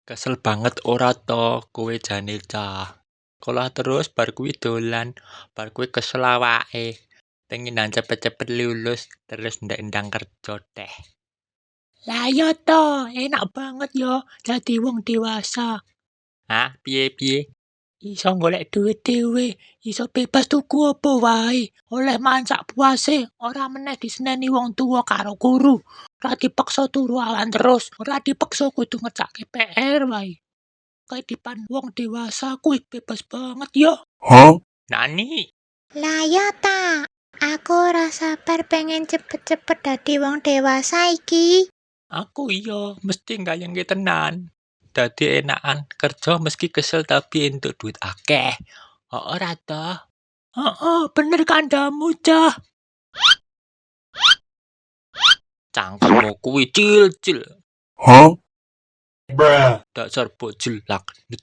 Kesel banget ora to kowe jane, cah? Sekolah terus bar kuwi dolan, bar kuwi kesel awake. Pengen ndang cepet-cepet lulus terus ndek ndang kerja teh. Lah iya to, enak banget yo dadi wong dewasa. Hah, piye-piye? Iso golek duit dhewe, iso bebas tuku apa wae, oleh mangan sak puase, ora meneh diseneni wong tuwa karo guru, ora dipeksa turu awan terus, ora dipeksa kudu ngerjake PR wae. Kehidupan wong dewasa kuwi bebas banget yo. Nani? Lah iya ta, aku ora sabar pengen cepet-cepet dadi wong dewasa iki. Aku iya, mesti gayengke tenan. Dadi enakan kerja meski kesel tapi entuk duit akeh. Ora toh? Heeh, bener kandhamu, cah. Cangkemmu kuwi cil-cil. Bruh. Dasar bocil laknat.